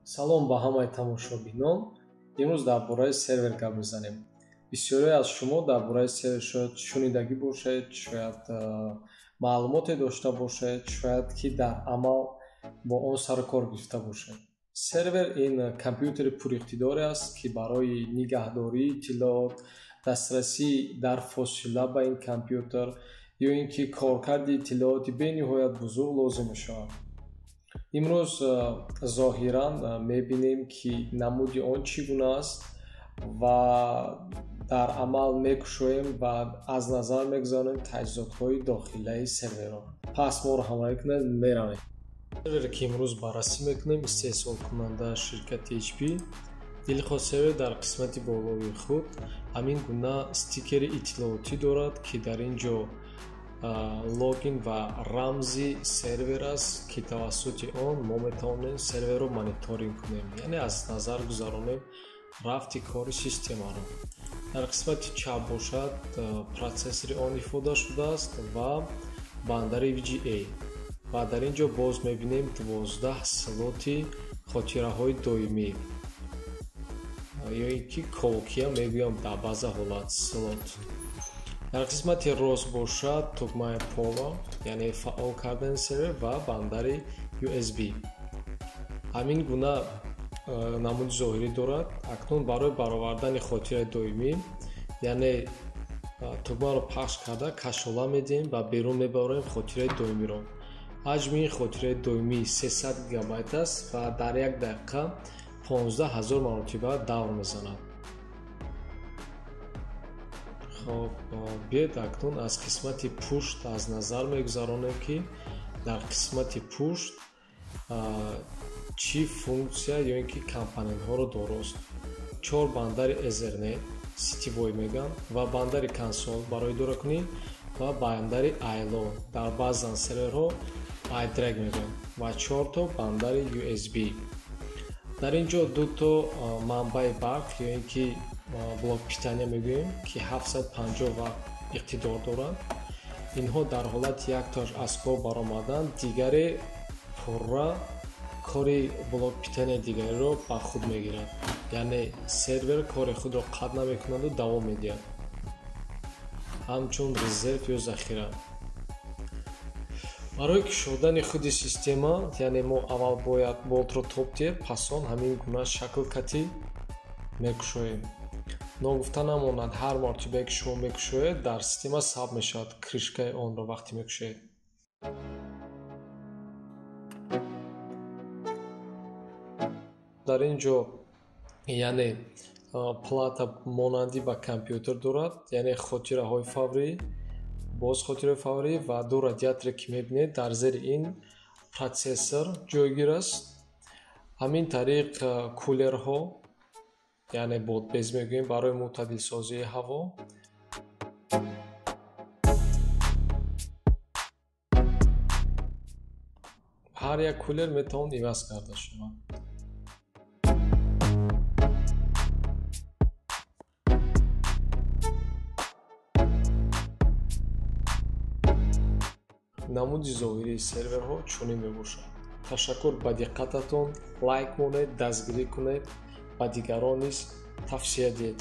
Салом ба ҳамаи тамошобинон. Имрӯз дар бораи сервер гап мезанем. Бисёре аз шумо дар бораи сервер шояд шунидагӣ бошед, шояд маълумоте дошта бошед, шояд ки дар амал бо он сару кор гирифта бошед. Сервер ин компютери пуриқтидоре аст, ки барои нигаҳдории иттилоот, дастрасӣ дар фосила ба ин компютер ё ин ки коркарди иттилооти бениҳоят бузург лозим мешавад. Имрӯз зоҳиран мебинем, ки намуди он чӣ гуна аст ва дар амал мекушоем ва аз назар мегузаронем таҷҳизотҳои дохилаи серверро. Пас моро ҳамроҳӣ кунед, меравем. Сервере, ки имрӯз баррасӣ мекунем, истеҳсолкунанда ширкати HP. Дилхоҳ сервер дар қисмати болои худ ҳамин гуна стикери иттилоотӣ дорад, ки дар ин ҷо логин ва рамзи сервер аст, ки тавассути он мо метавонем серверро мониторинг кунем, яъне аз назар гузаронем рафти кори системаро. Дар қисмати чап бошад, протсессори он ифода шудааст ва бандари VGA. Ва дар ин ҷо боз мебинем 12 слоти хотираҳои доимӣ ё ин ки колкия мегӯям дар баъза ҳолат слот. Дар қисмати рост бошад тугмаи пола, яъне фаъол кардани сервер ва бандари USB. Ҳамин гуна намуди зоҳирӣ дорад. Акнун барои баровардани хотираи доимӣ, яъне тугмаро пахш карда кашола медиҳем ва берун мебарем хотираи доимиро. Ҳаҷми ин хотираи доимӣ 300 гигабайт аст ва дар як дақиқа 15 000 маротиба давр мезанад. Хоб, биёед акнун аз қисмати пушт аз назар мегузаронем, ки дар қисмати пушт чӣ функсия ё ин ки компонентҳоро дорост. Чор бандари Ethernet, сетевой мегӯянд, ва бандари консол барои идоракунӣ ва бандари iLO, дар баъзан серверҳо iDRAC мегӯянд, ва чорто бандари USB. Дар ин ҷо дуто манбаи барқ ё ин ки блок питания мегӯем, ки 750 ватт иқтидор доранд. Инҳо дар ҳолати яктоаш аз кор баромадан, дигаре пурра кори блок питания дигареро ба худ мегирад, яъне сервер кори худро қатъ намекунаду давом медиҳад ҳамчун резерв ё захира. Барои кушодани худи система, яъне мо аввал бояд болтро тоб диҳем, пас он ҳамин гуна шакл кати мекушоем. Ногуфта намонад, ҳар маротибае ки шумо мекушоед, дар система сабт мешавад крышкаи онро вақте мекушоед. Дар ин ҷо яъне плата монандӣ ба компютер дорад, яъне хотираҳои фаврӣ, боз хотираҳои фаврӣ ва ду радиаторе, ки мебинед, дар зери ин протсессор ҷойгир аст. Ҳамин тариқ кулерҳо, яъне бодбез мегӯем, барои мӯътадилсозии ҳаво. Ҳар як кулер метавонад иваз карда шавад. Намуди зоҳирии серверҳо чунин мебошад. Ташаккур ба диққататон, лайк монед, дастгирӣ кунед, ба дигарон низ тавсия диҳед.